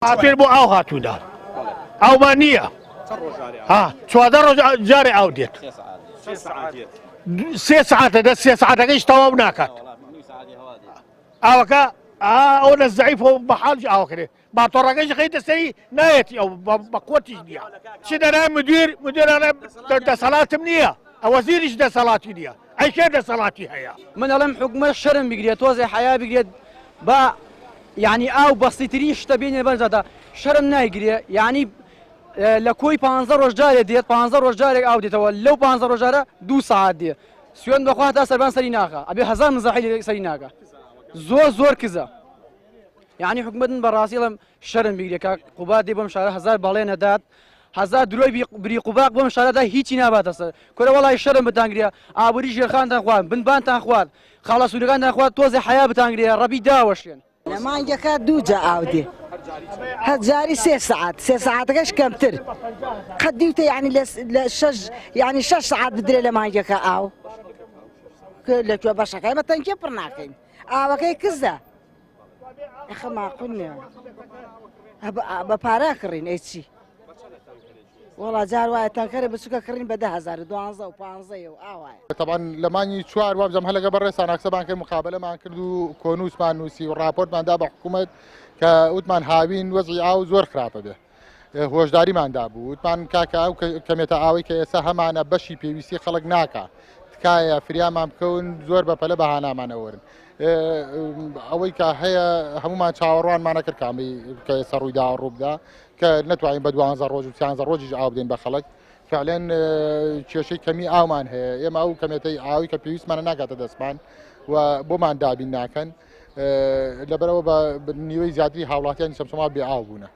هاتوین بۆ ئاو هاتوونە ئاومان نییە ها 14 ڕۆژ جارێ ئاو دێت سێ سعاتە دە سێ سعاتەکەیش تەواو ناکات ئاوەکە ئەو لە زعیف و بەحاڵ ئاوکرێ ماتۆڕەکەش خەیتە سەری نایەتی ئەو بە قوتیش نییە چ دەرای مدیر مدیر دەسەڵاتم نییە ئەوەزیریش دەسەڵاتی نییە ئەی کێ دەسەڵاتی هەیە؟ من ئەڵێم حکومەت شەرم بگرێت تۆزێ حەیا بگرێت با یعنی ئاو بەسیترین شتە بینێ بەرزادە شەرم نایگرێ یعنی لە کۆی پ ڕۆژ جارێ دێت پ ڕۆژ جارێک ئاو دێتەوە لەو پ ڕۆژارە دوو ساعت دێ سوێن بەخوا تا سەربان سەری ناخە ئەبێ هەزار مزاحی سەری ناکە زۆر زۆر کزە یعنی حکومەت من بەڕاستی ئەڵێم شەرم بگرێ کاک قوباد دێ بەم شارە هەزار بەڵێن ئەدات هەزار درۆی بریق و باق بەم شارەدا هیچی ناباتە سەر کورە وەڵی شەرم بتانگرێ ئابووری ژێرخانتان خوارد بنبانتان خوارد خاڵە سوورەکانتان خوارد تۆزێ حەیا بتانگرێ ڕەبی داوەشێن. لە مانگێکا دوو جا ئاو دێ هەر جاری سێ سەعات سێ سەعاتەکەش کەمتر قەت دیوتە یعنی لە شەش یعنی شەش سەعات بدرێ لە مانگێکا ئاو لە کوێ بەشەکە ئێمە تەنکێ پڕ ناکەین ئاوەکەی کزە ئەخە ماقول نییە بە پارە کڕین ئەی چی وەڵا جار وایە تەنکەرە بچووکە کڕین بە 10هزار و دوانزە و پانزەیە و ئاوایە. تەبعەن لە مانگی چوار وابزانم هەر لەگەڵ بەڕێزتان قسەمان کرد مقابەلەمان کرد و کۆنووسمان نووسی و ڕاپۆرتمان دا بە حکوومەت کە وتمان هاوین وەزعی ئاو زۆر خراپە بێ هۆشداریمان دابوو وتمان کاکە ئەو کەمێتە ئاوەی کە ئێستا هەمانە بەشی پێویستی خەڵک ناکا تکایە فریامان بکەون زۆر بەپەلە بە هانامانەوە وەرن ئەوەی کە هەیە هەمومان چاوەڕوانمانە کرد کامی کە ئێستا ڕوویدا ڕووبدا کە نەتوانین بە دوانزە ڕۆژ و سیانزە ڕۆژیش ئاو بدەین بە خەڵک فعلەن کێشەی کەمی ئاومان هەیە ئێمە ئەو کەمێتەی ئاوی کە پێویستمانە ناگاتە دەستمان و بۆمان دابین ناکەن لەبەرەوە بە نیوەی زیاتری هاوڵاتیانی چەمچەماڵ بێ ئاو بوونە.